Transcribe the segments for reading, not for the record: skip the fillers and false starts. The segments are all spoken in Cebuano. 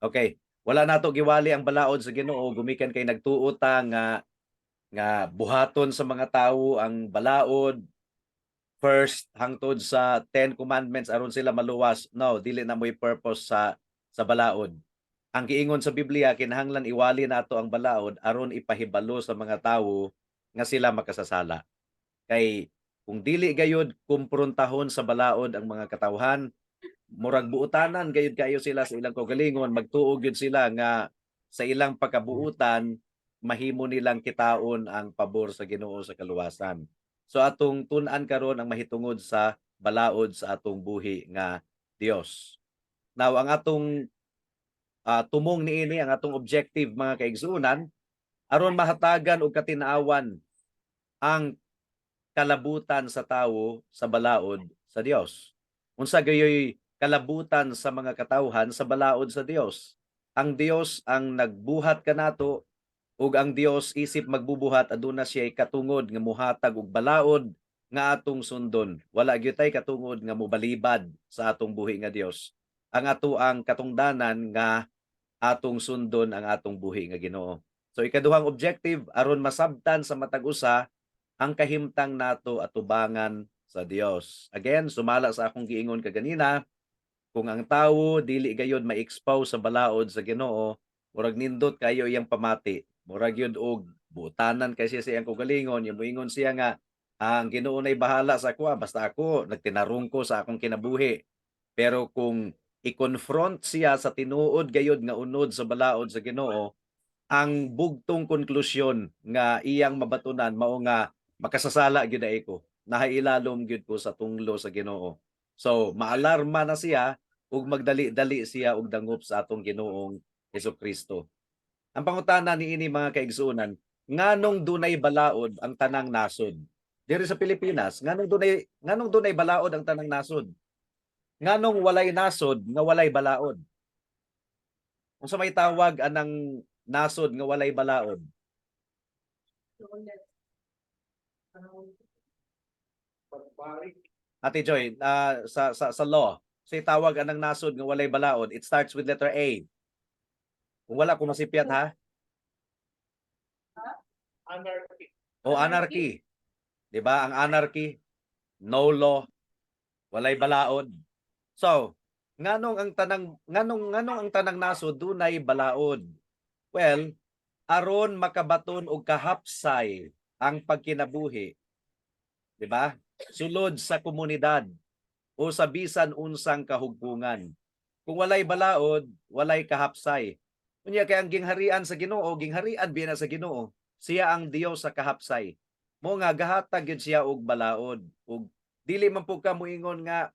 Okay, wala nato giwali ang balaod sa Ginoo gumikan kay nagtuo ta nga buhaton sa mga tawo ang balaod first hangtod sa 10 Commandments aron sila maluwas. No, dili na mo'y purpose sa balaod. Ang giingon sa Biblia, kinahanglan iwali nato ang balaod aron ipahibalo sa mga tawo nga sila makasasala. Kay kung dili gayud kumprontahon sa balaod ang mga katawhan, murag buutanan gayud kayo sila sa ilang kaugalingon, magtuo gyud sila nga sa ilang pagkabuutan mahimo nilang kitaon ang pabor sa Ginoo sa kaluwasan. So atong tun-an karon ang mahitungod sa balaod sa atong buhi nga Dios. Now, ang atong tumong niini, ang atong objective, mga kaigsuonan, aron mahatagan og katin-awan ang kalabutan sa tawo sa balaod sa Dios. Unsa gayoy kalabutan sa mga katawhan sa balaod sa Dios? Ang Dios ang nagbuhat kanato ug ang Dios isip magbubuhat, aduna siya katungod nga muhatag og balaod nga atong sundon. Wala gyud tay katungod nga mobalibad sa atong buhi nga Dios. Ang ato ang katungdanan nga atong sundon ang atong buhi nga Ginoo. So ikaduhang objective, aron masabtan sa matag usa ang kahimtang nato atubangan sa Dios. Again, sumala sa akong giingon kaganina, kung ang tawo dili gayod ma-expose sa balaod sa Ginoo, murag nindot kayo iyang pamati. Murag yun og buutanan kay siya sa iyang kaugalingon, yung moingon siya nga, "Ah, ang Ginoo na'y bahala sa ako, basta ako nagtinarong ko sa akong kinabuhi." Pero kung i-confront siya sa tinuod gayod nga unod sa balaod sa Ginoo, ang bugtong konklusyon nga iyang mabatunan mao nga makasasala gyud ay ko. Nahailalom gyud ko sa tunglo sa Ginoo. So maalarma na siya ug magdali-dali siya og dangop sa atong Ginoong Hesukristo. Ang pangutana niini, mga kaigsuonan, nganong dunay balaod ang tanang nasod? Diri sa Pilipinas, nganong dunay balaod ang tanang nasod? Nganong walay nasod nga walay balaod? Unsa may tawag anang nasod nga walay balaod? Barbaric. Ate Joy, sa law, say tawag anang nasod nga walay balaod, it starts with letter A. Kung wala ko masipyat ha. Anarchy. O anarchy. 'Di ba? Ang anarchy, no law, walay balaod. So, nganong ang tanang nasod dunay balaod? Well, aron makabaton og kahapsay ang pagkinabuhi. 'Di ba? Sulod sa komunidad o sa bisan unsang kahugpungan. Kung walay balaod, walay kahapsay. Unya kay ang gingharian sa Ginoo, gingharian biya na sa Ginoo. Siya ang Dios sa kahapsay. Mo nga gahatag gyud siya og balaod. Ug dili man pud ka moingon nga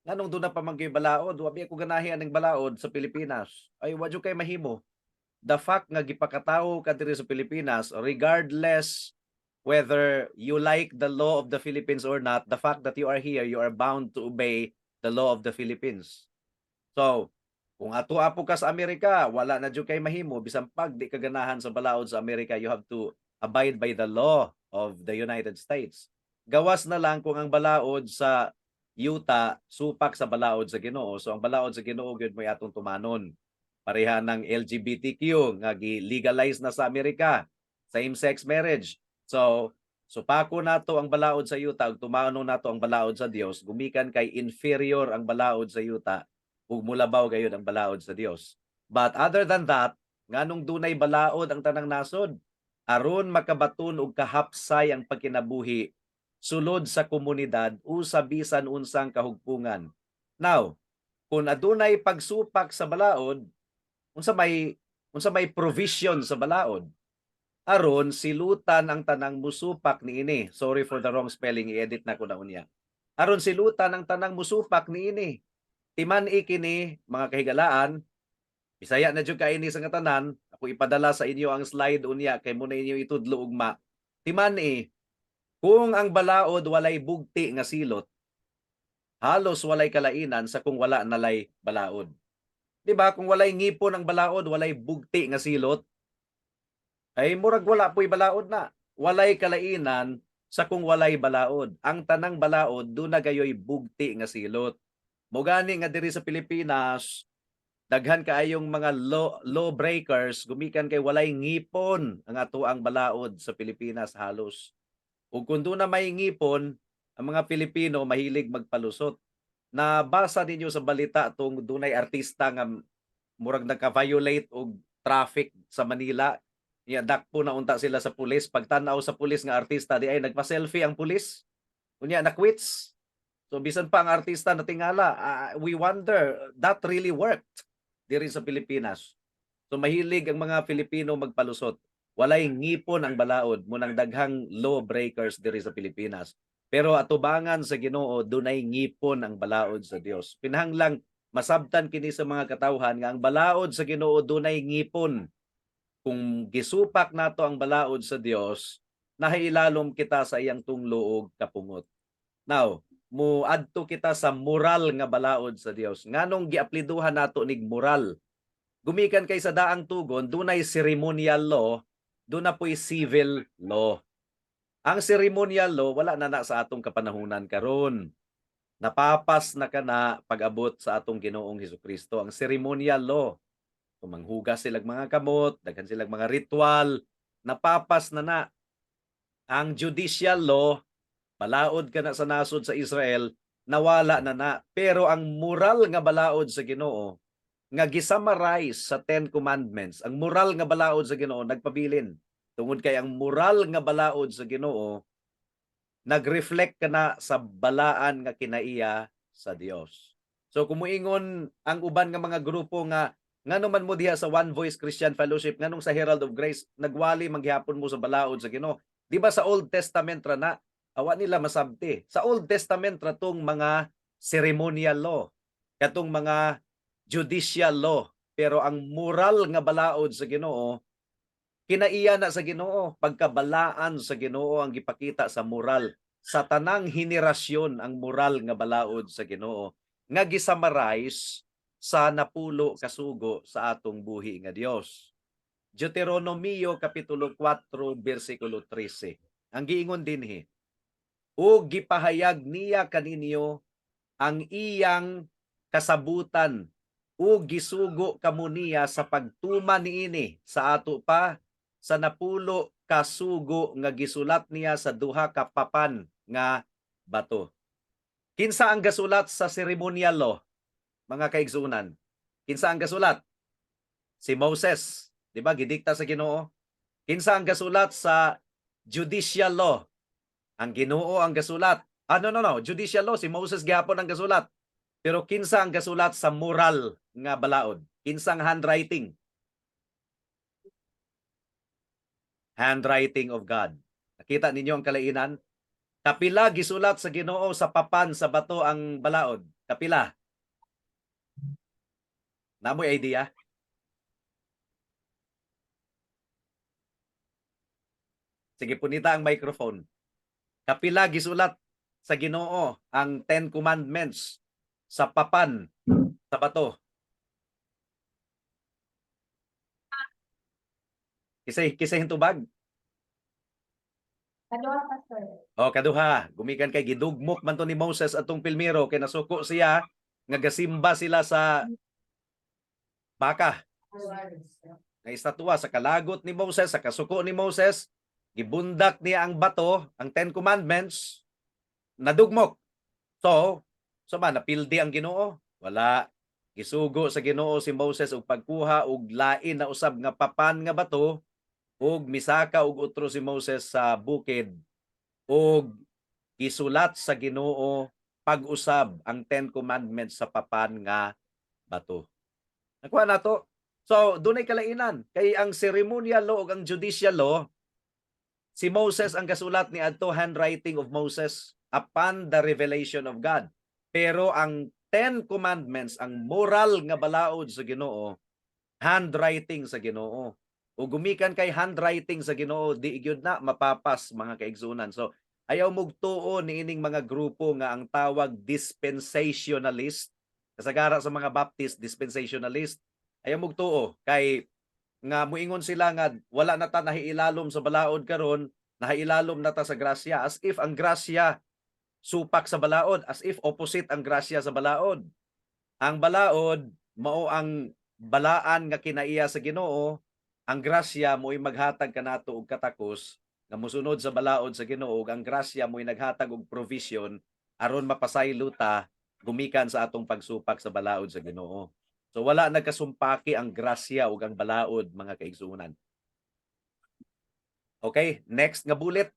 nganong duna pa man gyud balaod, wa biya ko ganahi aning balaod sa Pilipinas. Ay, wa jud kay mahimo. The fact nga gipakatawo ka diri sa Pilipinas, regardless whether you like the law of the Philippines or not, the fact that you are here, you are bound to obey the law of the Philippines. So, kung ato apo ka sa Amerika, wala na jud kay mahimo. Bisan pag di ka ganahan sa balaod sa Amerika, you have to abide by the law of the United States. Gawas na lang kung ang balaod sa yuta supak sa balaod sa Ginoo. So ang balaod sa Ginoo gyud mo'y atong tumanon. Pareha ng LGBTQ nga gi-legalize na sa Amerika, same-sex marriage. So supako nato ang balaod sa yuta ug tumanon nato ang balaod sa Dios gumikan kay inferior ang balaod sa yuta ug mulabaw gayud ang balaod sa Dios. But other than that, nganong dunay balaod ang tanang nasod? Aron makabaton og kahapsay ang pagkinabuhi sulod sa komunidad o sa bisan unsang kahugpungan. Now, kung adunay pagsupak sa balaod, unsa may provision sa balaod? Aron silutan ang tanang musupak niini. Sorry for the wrong spelling, i-edit na ko na unya. Aron silutan ang tanang musupak niini. Timan-i kini, mga kahigalaan, Bisaya na jud kay ini sa nga tanan. Ako ipadala sa inyo ang slide unya kay mo na inyo itudlo ugma. Timan-i, kung ang balaod walay bugti nga silot, halos walay kalainan sa kung wala nalay balaod. 'Di ba? Kung walay ngipon ang balaod, walay bugti nga silot, ay murag wala po'y balaod na. Walay kalainan sa kung walay balaod. Ang tanang balaod duna gayoy bugti nga silot. Mo gani nga diri sa Pilipinas, Daghan kaayong mga law breakers gumikan kay walay ngipon ang atoang balaod sa Pilipinas halos. Ug kung duna may ngipon, ang mga Pilipino mahilig magpalusot. Nabasa ninyo sa balita tong dunay artista nga murag nagka-violate og traffic sa Manila. Nya dakpo na unta sila sa pulis. Pagtan-aw sa pulis nga artista di ay nagpa-selfie ang pulis. Unya na-quits. So bisan pa ang artista natingala, we wonder that really worked diri sa Pilipinas. So mahilig ang mga Pilipino magpalusot. Walay ngipon ang balaod, mao nang daghang law breakers diri sa Pilipinas. Pero atubangan sa Ginoo, dunay ngipon ang balaod sa Dios. Pinahanglang masabtan kini sa mga katawhan nga ang balaod sa Ginoo dunay ngipon. Kung gisupak nato ang balaod sa Dios, nahiilalom kita sa iyang tunglo ug kapungot. Now, muadto kita sa moral nga balaod sa Dios. Nganong giapliduhan nato nig moral? Gumikan kay sa daang tugon, dunay ceremonial law, duna po'y civil law. Ang ceremonial law wala na na sa atong kapanahunan karon. Napapas na kana pag-abot sa atong Ginoong Hesukristo ang ceremonial law. Kung manghugas silag mga kamot, daghan silag mga ritual, napapas na na. Ang judicial law, balaod kana sa nasod sa Israel, nawala na na. Pero ang moral nga balaod sa Ginoo, nga gisummarize sa Ten Commandments, ang moral nga balaod sa Ginoo nagpabilin. Tungod kay ang moral nga balaod sa Ginoo nag-reflect kana sa balaan nga kinaiya sa Dios. So kung muingon ang uban nga mga grupo nga ngano man mo diha sa One Voice Christian Fellowship, nganong sa Herald of Grace nagwali man gihapon mo sa balaod sa Ginoo? Di ba sa Old Testament ra na? Awa nila masabti. Sa Old Testament ra tong mga ceremonial law, katong mga judicial law, pero ang moral nga balaod sa Ginoo kinaiya na sa Ginoo, pagkabalaan sa Ginoo ang gipakita sa moral sa tanang henerasyon. Ang moral nga balaod sa Ginoo nga gisummarize sa napulo kasugo sa atong buhi nga Dios. Deuteronomio kapitulo 4 bersikulo 13. Ang giingon dinhi, "Ug gipahayag niya kaninyo ang iyang kasabutan ug gisugo kamo niya sa pagtuman niini sa ato pa sa napulo kasugo nga gisulat niya sa duha ka papan nga bato." Kinsa ang gasulat sa ceremonial law, mga kaigsunan? Kinsa ang gasulat? Si Moses, di ba? Gidikta sa Ginoo. Kinsa ang gasulat sa judicial law? Ang Ginoo ang gasulat. Ah, no, no, no. Judicial law, si Moses gihapon ang gasulat. Pero kinsa ang gasulat sa moral nga balaod? Kinsang handwriting? Handwriting of God. Nakita ninyo ang kalainan? Kapila gisulat sa Ginoo sa papan sa bato ang balaod? Kapila? Naa moy idea? Sige, punita ang microphone. Kapila gisulat sa Ginoo ang Ten Commandments sa papan sa bato? Kisay kisay tubag. Kaduha, Pastor. O kaduha, gumikan kay gidugmok man to ni Moses atong pilmiro kay nasuko siya nga gasimba sila sa baka nga estatwa. Sa kalagot ni Moses, sa kasuko ni Moses, gibundak niya ang bato, ang Ten Commandments, nadugmok. So ba napildi ang Ginoo? Wala. Gisugo sa Ginoo si Moses og pagkuha og lain na usab nga papan nga bato ug misaka og utro si Moses sa bukid ug gisulat sa Ginoo pag-usab ang Ten Commandments sa papan nga bato. Nakuha na to. So, dunay kalainan kay ang ceremonial law ug ang judicial law, si Moses ang gasulat ni adto, handwriting of Moses upon the revelation of God. Pero ang Ten Commandments, ang moral nga balaod sa Ginoo, handwriting sa Ginoo. O gumikan kay handwriting sa Ginoo, di gyud na mapapas, mga kaigsunan. So, ayaw mugtuo niining mga grupo nga ang tawag dispensationalist. Kasagara sa mga Baptist, dispensationalist. Ayaw mugtuo kay nga muingon sila nga wala na ta nahiilalom sa balaod karon, nahiilalom na ta sa grasya, as if ang grasya supak sa balaod, as if opposite ang grasya sa balaod. Ang balaod mao ang Balaan nga kinaiya sa Ginoo, ang grasya mo'y maghatag kanato og katakos nga mosunod sa balaod sa Ginoo, ug ang grasya mo'y naghatag og provision aron mapasaylo ta gumikan sa atong pagsupak sa balaod sa Ginoo. So wala nagkasumpaki ang grasya ug ang balaod, mga kaigsuonan. Okay, next nga bullet.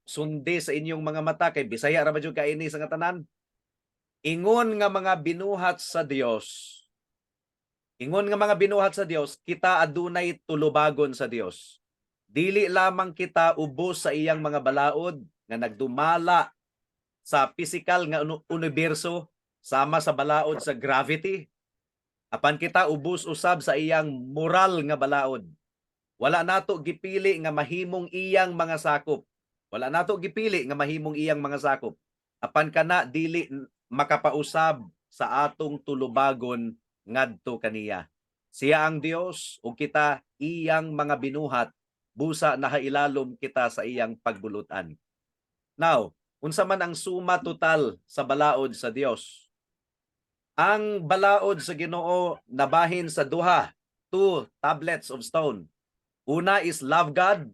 Sundi sa inyong mga mata kay Bisaya ra ba jud kaini sa nga tanan. Ingon nga mga binuhat sa Dios. Ingon nga mga binuhat sa Dios, kita adunay tulubagon sa Dios. Dili lamang kita ubos sa iyang mga balaod nga nagdumala sa physical nga universo sama sa balaod sa gravity. Apan kita ubos usab sa iyang moral nga balaod. Wala nato gipili nga mahimong iyang mga sakop. Wala nato gipili nga mahimong iyang mga sakop. Apan kana dili makapausab sa atong tulubagon ngadto kaniya. Siya ang Dios ug kita iyang mga binuhat, busa nahailalom kita sa iyang pagbulutan. Now, unsa man ang suma total sa balaod sa Dios? Ang balaod sa Ginoo nabahin sa duha, two tablets of stone. Una is love God,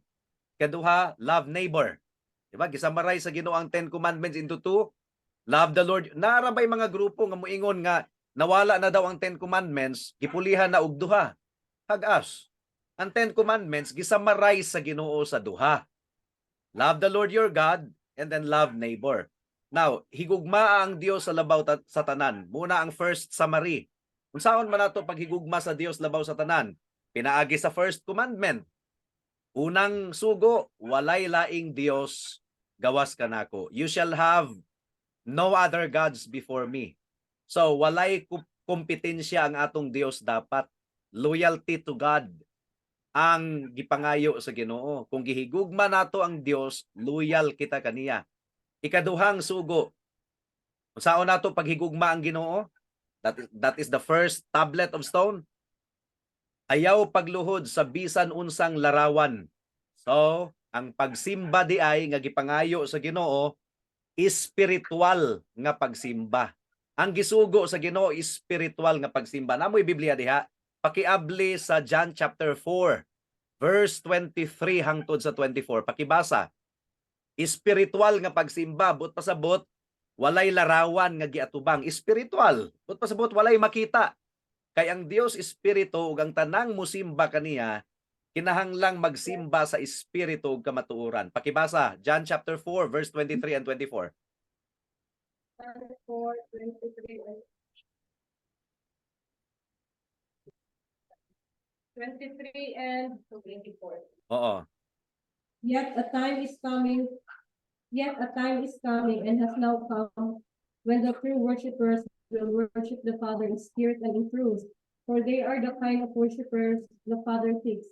kaduha, love neighbor. Diba? Gisummarize sa Ginoo ang Ten Commandments into two. Love the Lord. Naa ra bay mga grupo nga moingon nga nawala na daw ang Ten Commandments, gipulihan na og duha. Hagas. Ang Ten Commandments gisummarize sa Ginoo sa duha. Love the Lord your God and then love neighbor. Now, higugma ang Dios sa labaw sa tanan. Muna ang first summary. Unsaon man nato paghigugma sa Dios labaw sa tanan? Pinaagi sa first commandment. Unang sugo, walay laing Dios gawas kanako. You shall have no other gods before me. So, walay kompetensya ang atong Dios dapat. Loyalty to God ang gipangayo sa Ginoo. Kung gihigugma nato ang Dios, loyal kita kaniya. Ikaduhang sugo. Unsaon nato paghigugma ang Ginoo? That is the first tablet of stone. Ayaw pagluhod sa bisan unsang larawan. So, ang pagsimba di ay nga gipangayo sa Ginoo, spiritual nga pagsimba. Ang gisugo sa Ginoo, spiritual nga pagsimba. Naa moy Biblia diha. Pakiabli sa John chapter 4 verse 23 hangtod sa 24. Pakibasa. Spiritual nga pagsimba, buot pasabot walay larawan nga giatubang. Spiritual. Buot pasabot walay makita. Kay ang Dios espiritu ug ang tanang musimba kaniya kinahanglang magsimba sa espiritu ug kamatuoran. Pakibasa John chapter 4 verse 23 and 24. 4, 23 and 24. Oo. Yet a time is coming and has now come when the true worshipers will worship the Father in spirit and in truth, for they are the kind of worshipers the Father seeks.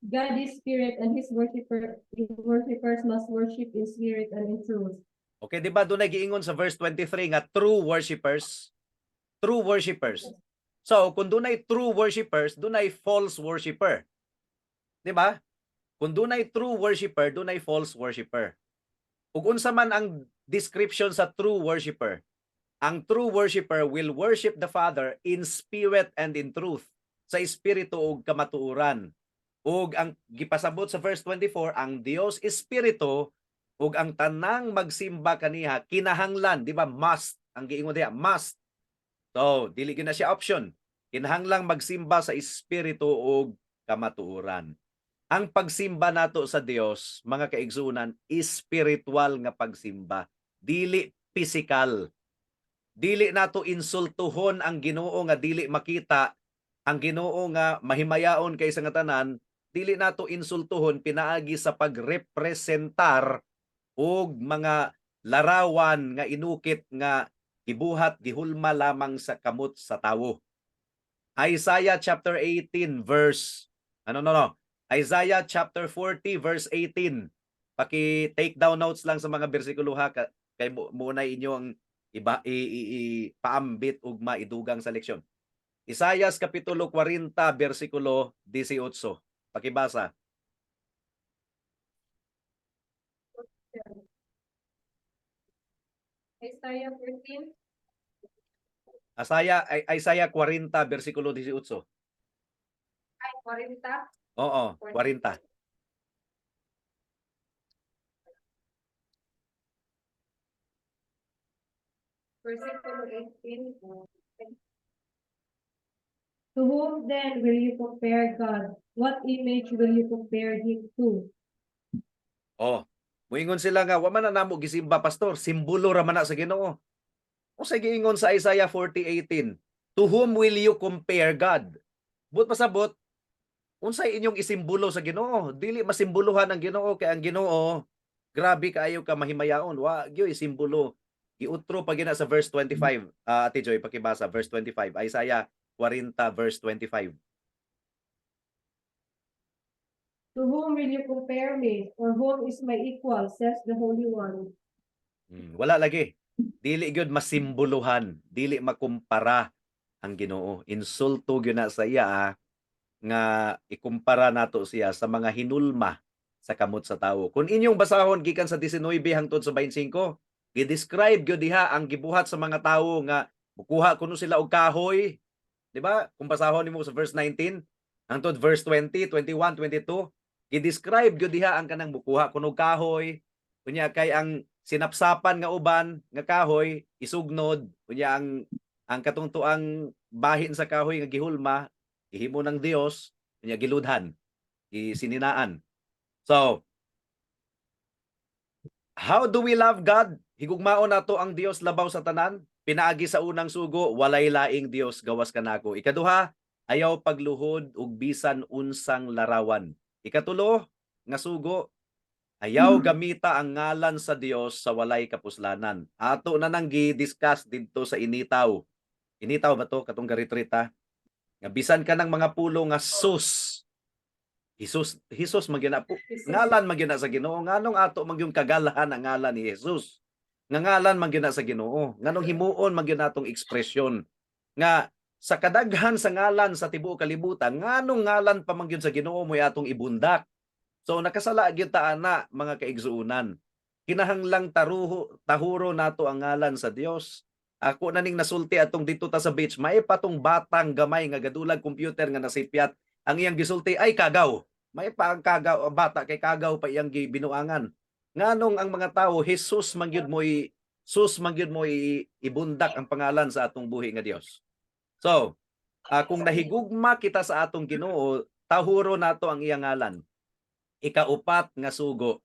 God is spirit and his worshipers must worship in spirit and in truth. Okay, di ba doon giingon sa verse 23 nga true worshipers? True worshipers. So, kung dunay true worshipers, dunay false worshipper. Di ba? Kung dunay true worshipper, dunay false worshipper. Ug unsa man ang description sa true worshipper? Ang true worshipper will worship the Father in spirit and in truth, sa espiritu ug kamatuoran. Ug ang gipasabot sa verse 24, ang Dios espiritu ug ang tanang magsimba kaniya kinahanglan, di ba? Must ang giingon diha, must. So, dili gyud na siya option. Kinahanglang magsimba sa espiritu ug kamatuoran. Ang pagsimba nato sa Dios, mga kaigsunan, spiritual nga pagsimba, dili physical. Dili nato insultuhon ang Ginoo nga dili makita, ang Ginoo nga mahimayaon kay sa nga tanan, dili nato insultuhon pinaagi sa pagrepresentar og mga larawan nga inukit nga gibuhat, gihulma lamang sa kamot sa tawo. Isaiah chapter 18 verse ano, no. Isaiah chapter 40 verse 18. Paki take down notes lang sa mga bersikulo ha, kay muna inyo ang iba i paambit ug maidugang sa leksyon. Isaiah kapitulo 40 bersikulo 18. Pakibasa. Isaiah 14, Asaya ay Isaiah 40 bersikulo 18. Ay, 40. Oo, 40. Versikulo 18. To whom then will you compare God? What image will you compare him to? Oh, muingon sila nga wa man na namo gisimba, pastor, simbolo ra man na sa Ginoo. Unsay giingon sa Isaiah 40:18? To whom will you compare God? But pasabot, unsay inyong isimbolo sa Ginoo? Dili masimboluhan ang Ginoo kay ang Ginoo grabe kaayo ka mahimayaon. Wa gyud isimbolo. Giutro pa gina sa verse 25. Ah, Ate Joy, pakibasa verse 25. Isaiah 40 verse 25. To whom will you compare me? Or whom is my equal? Says the Holy One. Wala lagi. Dili gyud masimboluhan, dili makumpara ang Ginoo. Insulto gyud na sa iya nga ikumpara nato siya sa mga hinulma sa kamot sa tawo. Kung inyong basahon gikan sa 19 hangtod sa 25, gi-describe gyud diha ang gibuhat sa mga tawo nga mukuha kuno sila og kahoy, di ba? Kung basahon nimo sa verse 19 hangtod verse 20, 21, 22, gi-describe gyud diha ang kanang mukuha kuno og kahoy, unya kay ang sinapsapan nga uban nga kahoy isugnod, unya ang katungtuang bahin sa kahoy nga gihulma gihimo ng Dios, unya giludhan, gisininaan. So how do we love God? Higugmaon nato ang Dios labaw sa tanan pinaagi sa unang sugo, walay laing Dios gawas kanako. Ikaduha, ayaw pagluhod og bisan unsang larawan. Ikatulo nga sugo, ayaw gamita ang ngalan sa Dios sa walay kapuslanan. Ato na nang gi-discuss didto sa Initaw. Initaw ba to katong ga-retreat ha? Nga bisan ka ng mga pulo nga sus. Jesus, Jesus man gyud na po. Ngalan man gyud na sa Ginoo. Nganong ato man gyud kagalhan ang ngalan ni Jesus? Nga ngalan man gyud na sa Ginoo. Nganong himuon man gyud natong ekspresyon nga sa kadaghan sa ngalan sa tibuok kalibutan, nganong ngalan pa man gyud sa Ginoo mo'y atong ibundak? So nakasala gyud ta ana, mga kaigsuonan. Kinahanglang taruho tahuro nato ang ngalan sa Dios. Ako na ning nasulti atong dito ta sa beach, may patong batang gamay nga gadulag computer nga nasipyat. Ang iyang gisulti ay kagaw. May pa ang kagaw ang bata kay kagaw pa iyang gibinuangan. Nganong ang mga tawo Jesus man gyud mo'y sus man gyud mo'y ibundak ang pangalan sa atong buhi nga Dios. So, kung nahigugma kita sa atong Ginoo, tahuro nato ang iyang ngalan. Ikaupat nga sugo,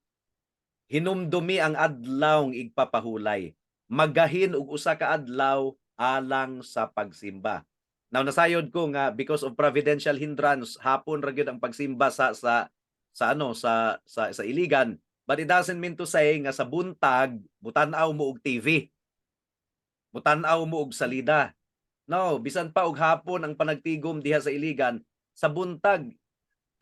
hinumdumi ang adlaw igpapahulay. Magahin og usa ka adlaw alang sa pagsimba. Now nasayod ko nga because of providential hindrance, hapon ra gyud ang pagsimba sa ano sa Iligan. But it doesn't mean to say nga sa buntag mutan-aw mo og TV. Mutan-aw mo og salida. No, bisan pa og hapon ang panagtigom diha sa Iligan, sa buntag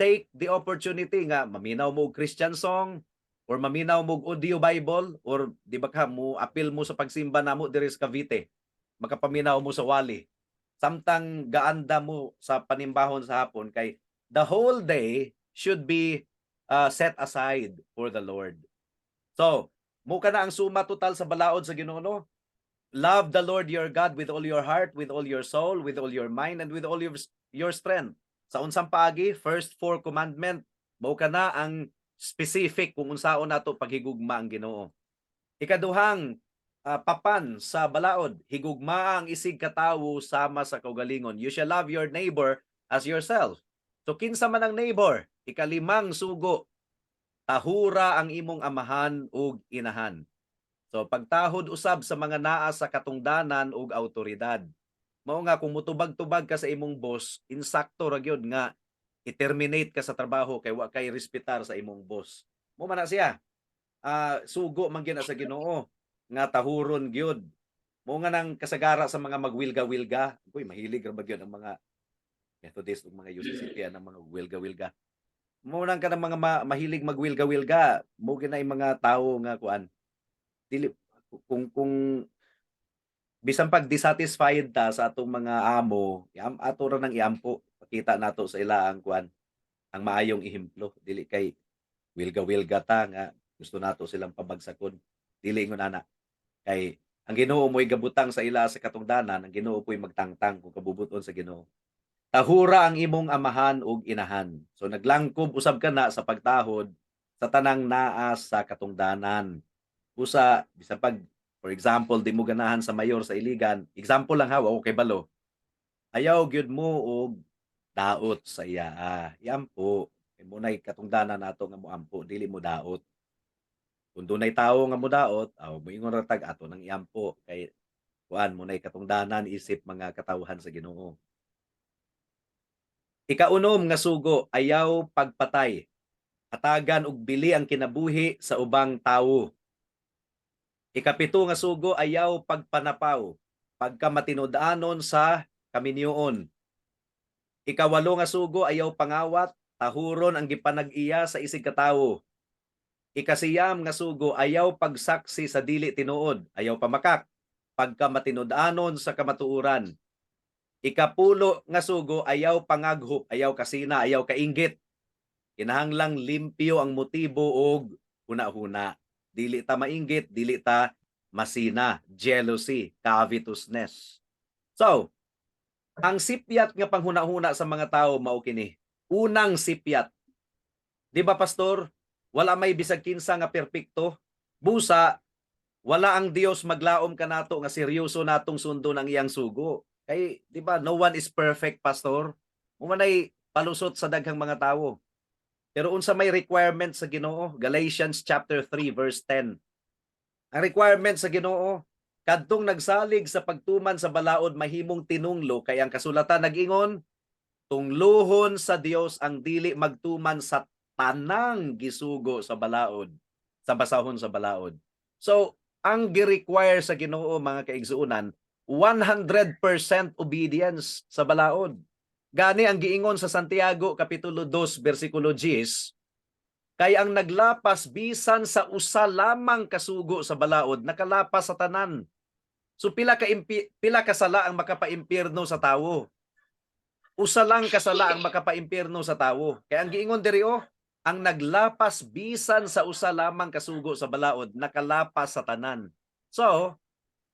take the opportunity nga maminaw mo og Christian song or maminaw mo og audio Bible or di ba ka mo apil mo sa pagsimba namo diri sa Cavite, makapaminaw mo sa wali samtang gaanda mo sa panimbahon sa hapon, kay the whole day should be set aside for the Lord. So, mao kana ang suma total sa balaod sa Ginoo, no? Love the Lord your God with all your heart, with all your soul, with all your mind, and with all your strength. Sa unsang paagi? First four commandment, mao kana ang specific kung unsaon nato paghigugma ang Ginoo. Ikaduhang papan sa balaod, higugma ang isig katawo sama sa kaugalingon. You shall love your neighbor as yourself. So kinsa man ang neighbor? Ikalimang sugo, tahura ang imong amahan ug inahan. So pagtahod usab sa mga naa sa katungdanan ug autoridad. Mao nga kung mutubag-tubag ka sa imong boss, insakto ra gyud nga i-terminate ka sa trabaho kay wa kay respetar sa imong boss. Mao man na siya. Sugo man gyud na sa Ginoo nga tahuron gyud. Mao nga nang kasagara sa mga magwilga-wilga, uy, mahilig ra ba gyud ang mga Methodist ug mga UCCP ang mga wilga-wilga. Mao nang kanang mga mahilig magwilga-wilga, mao gyud na yung mga tawo nga kuan. Dili kung bisan pag dissatisfied ta sa atong mga amo, ato ra nang iampo, pakita nato sa ila ang kuan, ang maayong ehemplo, dili kay wilga-wilga ta nga gusto nato silang pabagsakon. Dili ingon ana. Kay Ang Ginoo mo'y gabutang sa ila sa katungdanan, ang Ginoo po'y magtangtang kung kabubuton sa Ginoo. Tahura ang imong amahan ug inahan. So naglangkob usab kana sa pagtahod sa tanang naa sa katungdanan. Usa bisan pag, for example, di mo ganahan sa mayor sa Iligan, example lang ha, wa ko kabalo. Ayaw gyud mo og daot sa iya. Ah, iampo. Kay mao nay katungdanan nato nga moampo, dili mo daot. Kung dunay tawo nga modaot, aw moingon ra tag ato nang iampo kay kuan mao nay katungdanan isip mga katawhan sa Ginoo. Ikaunom nga sugo, ayaw pagpatay. Hatagan og bili ang kinabuhi sa ubang tawo. Ikapito nga sugo, ayaw pagpanapaw. Pagkamatinud-anon sa kaminyoon. Ikawalo nga sugo, ayaw pangawat, tahuron ang gipanag-iya sa isig katawo. Ikasiyam nga sugo, ayaw pagsaksi sa dili tinuod, ayaw pamakak, pagkamatinud-anon sa kamatuoran. Ikapulo nga sugo, ayaw pangaghop, ayaw kasina, ayaw kainggit. Kinahanglang limpyo ang motibo og huna-huna. Dili ta mainggit, dili ta masina, jealousy, covetousness. So, ang sipyat nga panghuna-huna sa mga tao mao kini. Unang sipyat. Di ba, pastor? Wala may bisag kinsa nga perpekto. Busa wala ang Dios maglaom kanato nga seryoso natong sundon ang iyang sugo. Kay di ba, no one is perfect, pastor. Mao nay palusot sa daghang mga tawo. Pero unsa may requirement sa Ginoo? Galatians chapter 3 verse 10. Ang requirement sa Ginoo, kadtong nagsalig sa pagtuman sa balaod mahimong tinunglo, kay ang kasulatan nag-ingon, "Tungluhon sa Dios ang dili magtuman sa tanang gisugo sa balaod," sa basahon sa balaod. So, ang gi-require sa Ginoo, mga kaigsuonan, 100% obedience sa balaod. Gani ang giingon sa Santiago kapitulo 2 bersikulo 10, kay ang naglapas bisan sa usa lamang kasugo sa balaod, nakalapas sa tanan. So pila ka sala ang makapaimpierno sa tawo? Usa lang kasala ang makapaimpierno sa tawo. Kaya ang giingon diri oh, ang naglapas bisan sa usa lamang kasugo sa balaod, nakalapas sa tanan. So,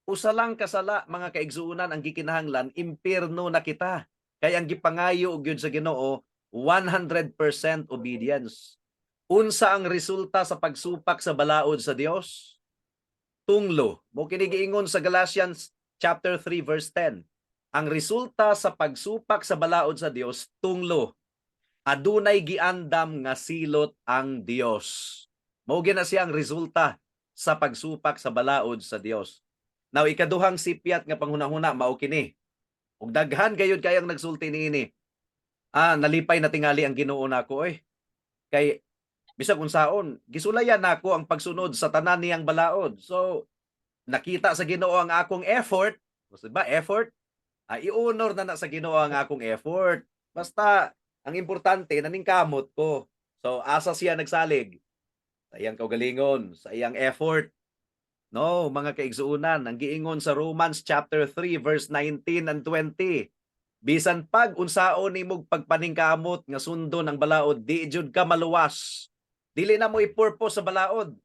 usa lang kasala, mga kaigsuonan, ang gikinahanglan, impierno na kita. Kaya ang gipangayo gyud sa Ginoo, 100% obedience. Unsa ang resulta sa pagsupak sa balaod sa Dios? Tunglo. Mao kini giingon sa Galatians chapter 3 verse 10. Ang resulta sa pagsupak sa balaod sa Dios, tunglo. Adunay giandam nga silot ang Dios. Mao gyud na siya ang resulta sa pagsupak sa balaod sa Dios. Now, ikaduhang sipyat nga panghunahuna mao kini. Ug daghan gayud kayang nagsulti niini. "Ah, nalipay na tingali ang Ginoo nako oy. Kay bisag unsaon, gisulayan nako ang pagsunod sa tanan niyang balaod. So, nakita sa Ginoo ang akong effort." Gusto ba effort? Ah, i-honor na na sa Ginoo ang akong effort. Basta ang importante naningkamot ko. So asa siya nagsalig? Sa iyang kaugalingon, sa iyang effort. No, mga kaigsuonan, ang giingon sa Romans chapter 3 verse 19 and 20. Bisan pag unsaon nimog pagpaningkamot nga sundon ang balaod, di jud ka maluwas. Dili na mo i-purpose sa balaod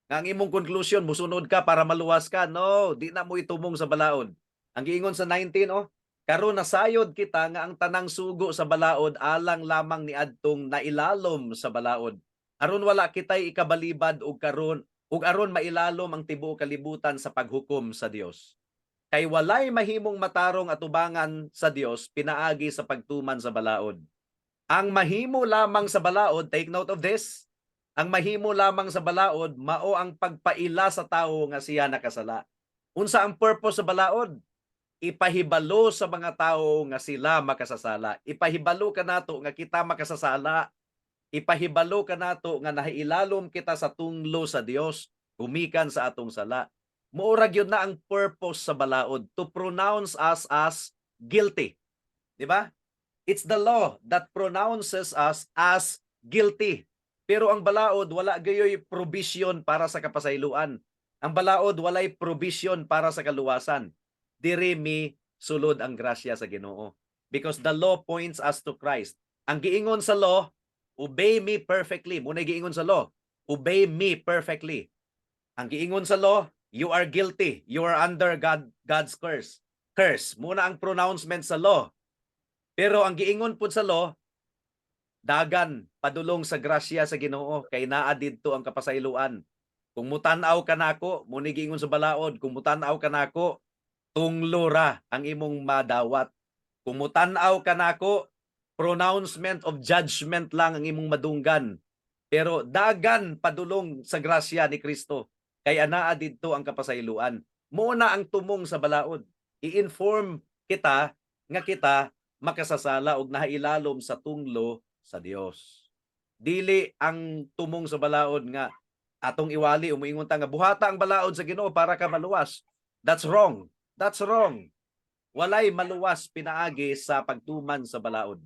nga ang imong conclusion, musunod ka para maluwas ka. No, di na mo itumong sa balaod. Ang giingon sa 19 oh, karon nasayod kita nga ang tanang sugo sa balaod alang lamang niadtong nailalom sa balaod, aron wala kitay ikabalibad og karon ug aron mailalom ang tibuok kalibutan sa paghukom sa Dios. Kay walay mahimong matarong atubangan sa Dios pinaagi sa pagtuman sa balaod. Ang mahimo lamang sa balaod, take note of this, ang mahimo lamang sa balaod mao ang pagpaila sa tawo nga siya nakasala. Unsa ang purpose sa balaod? Ipahibalo sa mga tao nga sila makasasala. Ipahibalo kanato nga kita makasasala. Ipahibalo kanato nga nahiilalom kita sa tunglo sa Dios gumikan sa atong sala. Mao ra gyud na ang purpose sa balaod, to pronounce us as guilty. Di ba? It's the law that pronounces us as guilty. Pero ang balaod, wala gayoy provision para sa kapasayloan. Ang balaod, walay provision para sa kaluwasan. Diri mi sulod ang grasya sa Ginoo. Because the law points us to Christ. Ang giingon sa law, "Obey me perfectly." Mao na giingon sa law, "Obey me perfectly." Ang giingon sa law, You are guilty. You are under God's curse. Curse. Mao na ang pronouncement sa law. Pero ang giingon pud sa law, dagan padulong sa grasya sa Ginoo kay naa didto ang kapasayloan. Kung mutan-aw ka nako, mao ni giingon sa balaod, kung mutan-aw ka nako, tunglo ra ang imong madawat. Kung mutan-aw ka nako, pronouncement of judgment lang ang imong madunggan. Pero dagan padulong sa grasya ni Kristo kay anaa didto ang kapasayloan. Mao na ang tumong sa balaod. I-inform kita nga kita makasasala og nahailalom sa tunglo sa Dios. Dili ang tumong sa balaod nga atong iwali, umuingon ta nga buhata ang balaod sa Ginoo para ka maluwas. That's wrong. That's wrong. Walay maluwas pinaagi sa pagtuman sa balaod.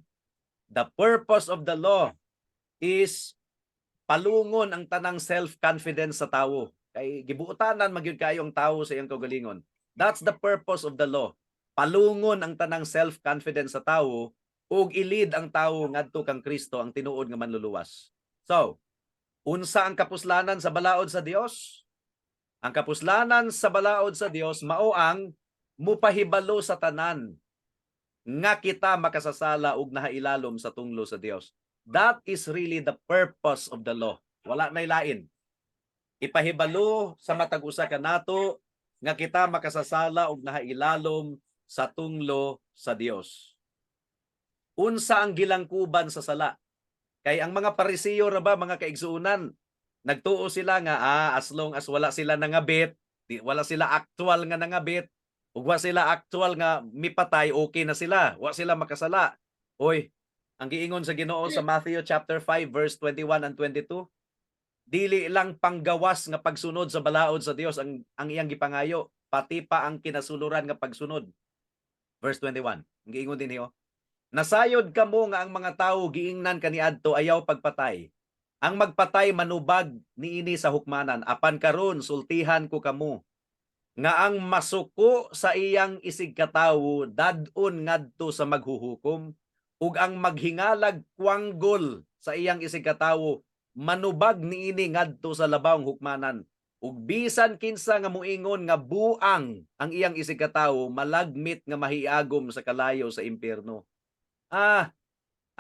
The purpose of the law is palungon ang tanang self-confidence sa tawo. Kay gibuotanan magyud kayo ang tawo sa iyang kaugalingon. That's the purpose of the law. Palungon ang tanang self-confidence sa tawo ug i-lead ang tawo ngadto kang Kristo, ang tinuod nga manluluwas. So, unsa ang kapuslanan sa balaod sa Dios? Ang kapuslanan sa balaod sa Dios mao ang mupahibalo sa tanan nga kita makasasala ug nahailalom sa tunglo sa Dios. That is really the purpose of the law. Wala nay lain. Ipahibalo sa matag usa kanato nga kita makasasala ug nahailalom sa tunglo sa Dios. Unsa ang gilangkuban sa sala? Kay ang mga Parisiyo ra ba, mga kaigsuonan, nagtuo sila nga as long as wala sila nangabit, di, wala sila actual nga nangabit, ug wa sila actual nga mipatay, okay na sila, wa sila makasala. Oy, ang giingon sa Ginoo sa Matthew chapter 5 verse 21 and 22, dili lang panggawas nga pagsunod sa balaod sa Dios ang iyang gipangayo, pati pa ang kinasuluran nga pagsunod. Verse 21. Ang giingon dinhi oh. "Nasayod kamo nga ang mga tawo giingnan kaniadto, 'Ayaw pagpatay. Ang magpatay manubag niini sa hukmanan. Apan karon sultihan ko kamo nga ang masuko sa iyang isigkatawo dad-on ngadto sa maghuhukom, ug ang maghingalag kwanggol sa iyang isigkatawo manubag niini ngadto sa labawng hukmanan. Ug bisan kinsa nga moingon nga buang ang iyang isigkatawo malagmit nga mahiagom sa kalayo sa impyerno." Ah,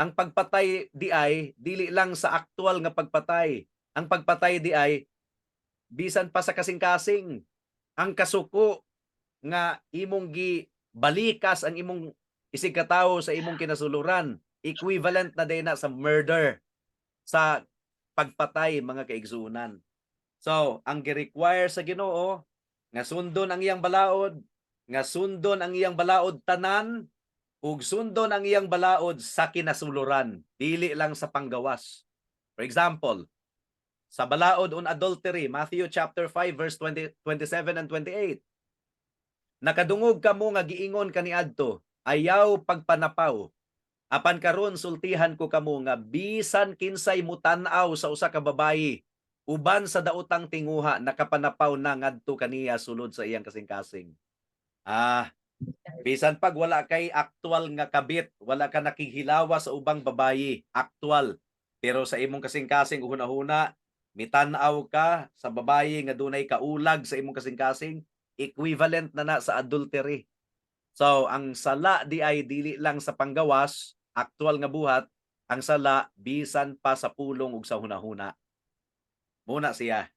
ang pagpatay di ay dili lang sa aktual nga pagpatay. Ang pagpatay di ay bisan pa sa kasing-kasing. Ang kasuko nga imong gi balikas ang imong isigkatawo sa imong kinasuluran, equivalent na din na sa murder, sa pagpatay, mga kaigsuonan. So, ang gi-require sa Ginoo nga sundon ang iyang balaod, nga sundon ang iyang balaod tanan, ug sundon ang iyang balaod sa kinasuluran, dili lang sa panggawas. For example, sa balaod on adultery, Matthew chapter 5 verse 20, 27 and 28. "Nakadungog kamo nga giingon kaniadto, 'Ayaw pagpanapaw. Apan karon sultihan ko kamo nga bisan kinsay mutan-aw sa usa ka babayi uban sa daotang tinguha, nakapanapaw na ngadto kaniya sulod sa iyang kasing-kasing." Ah, bisan pag wala kay aktual nga kabit, wala ka nakighilawa sa ubang babayi, actual. Pero sa imong kasing-kasing ug hunahuna, mitan-aw ka sa babayi nga dunay kaulag sa imong kasing-kasing, equivalent na na sa adultery. So, ang sala di ay dili lang sa panggawas, actual nga buhat, ang sala bisan pa sa pulong ug sa hunahuna. Mao na siya.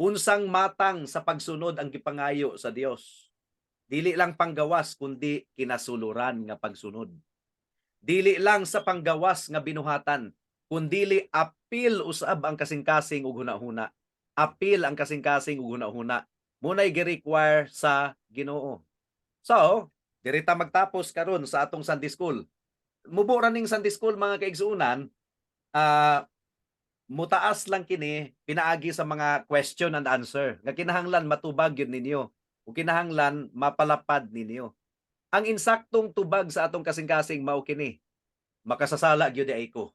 Unsang matang sa pagsunod ang gipangayo sa Dios? Dili lang panggawas kundi kinasuluran nga pagsunod. Dili lang sa panggawas nga binuhatan, kundili apil usab ang kasing-kasing ug hunahuna. Apil ang kasing-kasing ug hunahuna. Mao nay gi-require sa Ginoo. So, diri ta magtapos karon sa atong Sunday school. Mubo ra ning Sunday school, mga kaigsuonan, mutaas lang kini pinaagi sa mga question and answer nga kinahanglan matubag gyud ninyo o kinahanglan mapalapad ninyo. Ang insaktong tubag sa atong kasing-kasing mao kini: "Makasasala gyud ay ko."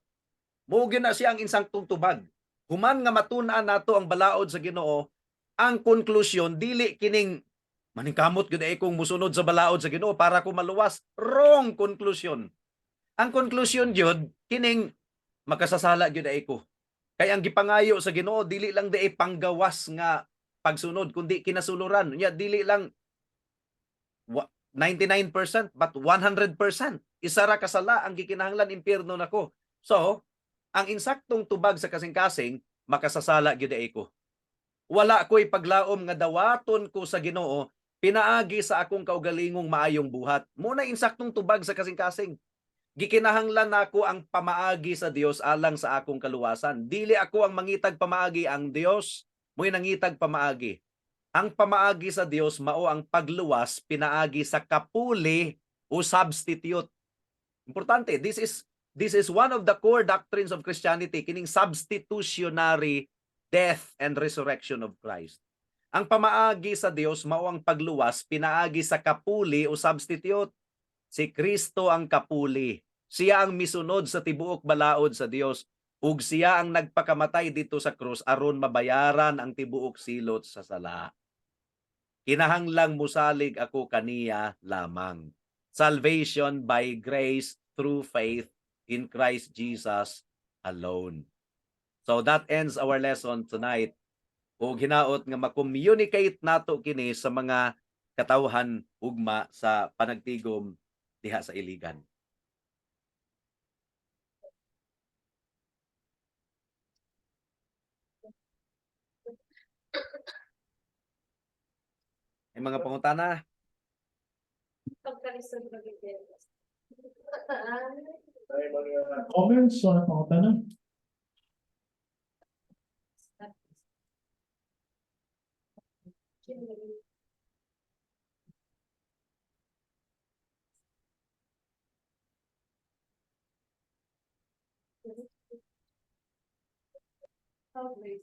Mao gyud na siya ang insaktong tubag. Human nga matun-an nato ang balaod sa Ginoo, ang konklusyon dili kining "Maningkamot gyud ay kong musunod sa balaod sa Ginoo para ko maluwas." Wrong conclusion. Ang conclusion gyud kining "Makasasala gyud ay ko." Kay ang gipangayo sa Ginoo dili lang di ay panggawas nga pagsunod sa balaod sa Ginoo, kundi kinasuluran pagsunod kundi kinasuluran. Nya dili lang 99% but 100%. Isa ra ka sala ang gikinahanglan, impyerno nako. So, ang insaktong tubag sa kasing-kasing, makasasala gyud ay ko. Wala ko'y paglaom nga dawaton ko sa Ginoo pinaagi sa akong kaugalingong maayong buhat. Muna insaktong tubag sa kasing-kasing. Gikinahanglan nako ang pamaagi sa Dios alang sa akong kaluwasan. Dili ako ang mangitag pamaagi, ang Dios mo'y nangitag pamaagi. Ang pamaagi sa Dios mao ang pagluwas pinaagi sa kapuli o substitute. Importante, this is one of the core doctrines of Christianity, kining substitutionary death and resurrection of Christ. Ang pamaagi sa Dios mao ang pagluwas pinaagi sa kapuli o substitute. Si Kristo ang kapuli. Siya ang misunod sa tibuok balaod sa Dios ug siya ang nagpakamatay dito sa krus aron mabayaran ang tibuok silot sa sala. Kinahanglang musalig ako kaniya lamang. Salvation by grace through faith in Christ Jesus alone. So that ends our lesson tonight. Ug hinaot nga ma-communicate nato kini sa mga katawhan ugma sa panagtigom diha sa Iligan. May mga pangutana? Pagkalisod magiging. May mga comments or pangutana? Okay.